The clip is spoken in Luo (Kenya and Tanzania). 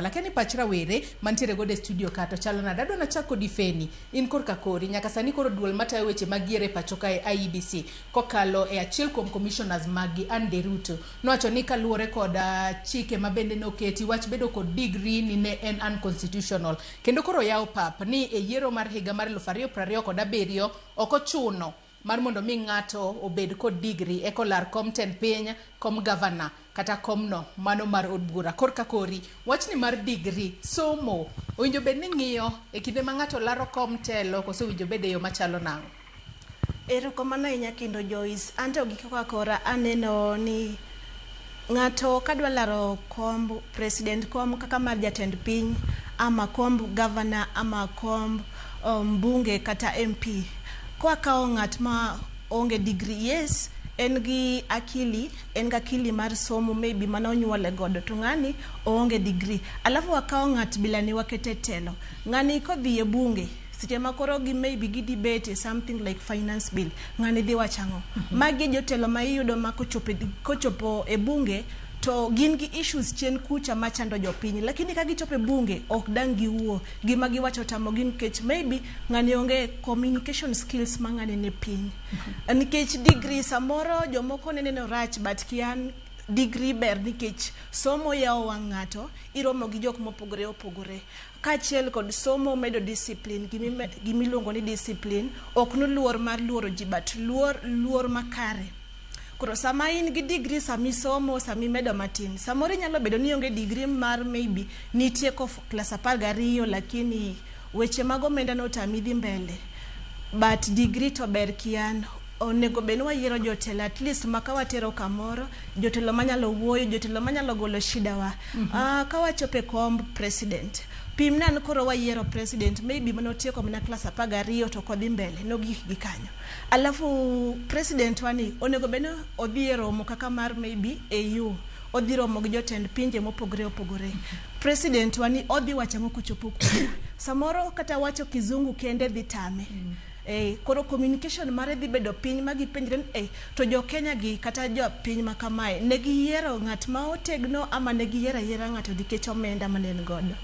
Lakini pach rawere mantiere godo e studio ka to chalo nade? Adwa nachak kodi Feni, in korka kori nyaka sani koro duol matayo weche mag yiero e pacho kae IEBC kokalo e achiel kuom commissioners maggi Anne Ruto nowacho ni kaluwore kod chike ma bende noketi wach bedo kod degree ni ne en unconstitutional kendo koro yawo pap ni e yiero mar higa mar 2027 ok ochuno mar mondo mi ng'ato obed kod degree eka olar kom tend piny, kom gavana kata komno mano mar od bura. Korka kori, wachni mar degree, somo, owinjo bed ni ng'iyo e kinde ma ng'ato laro kom telo koso owinjo bed e yo machalo nang'o? Erokamano ahinya kendo Joyce. Anto gi kaka kora aneno ni ng'ato kadwa laro komb president, kom kaka mar jatend piny ama komb governor ama komb mbunge kata MP. Kwakawo ng'at ma onge degree, yes, en gi akili, en gi akili mar somo maybe mane onyuole godo to ng'ani oonge degree. Alafu wakawo ng'at bila ni wakete telo. Ng'ani kodhi e bunge seche ma koro gi maybe gi debate something like finance bill, ng'ani dhi wacho ang'o? Magi e jotelo ma iyudo ma kochopo e bunge to gin gi issues chien kucha machando jopiny, lakini ka gichopo e bunge ok dang' giwuo. Gima giwacho tamogi nikech maybe ng'ani onge communication skills ma ng'ani ni piny. Nikech degree samoro jomoko ne neno rach but kian degree ber nikech somo yawo wang' ng'ato, iromo gi jok mopogore opogore. Kaachiel kod somo medo discipline, gimiluongo ni discipline, ok noluor mar luoro ji but luor luor makare. Koro sama in gi degree samisomo samimedo matin, samoro inyalo bedo ni ionge degree mar maybe nitieko klas 12 lakini weche mag omenda notami dhi mbele. But degree to ber kian onego bed ni wayiero jotelo at least ma kawatero kamoro jotelo manyalo wuoyo jotelo manyalo golo shida wa. Ka wachopo e komb president pimna ni koro wayiero president maybe manotieko mana klas 12 to ok odhi mbele nogik gi kanyo alafu president wa ni onego bed ni odhi e romo kaka mar maybe AU odhi romo gi jotend pinje mopogore opogore president wa ni odhi wacho ang'o kochopo kuno samoro kata wacho kizungu kende dhi tame. Koro communication mare dhi bedo piny ma gipenjre ni to jo Kenya gi kata jo piny ma kamae ne giyiero ng'at ma otegno ama ne giyiero ayiera ng'ato nikech omenda mane en godo.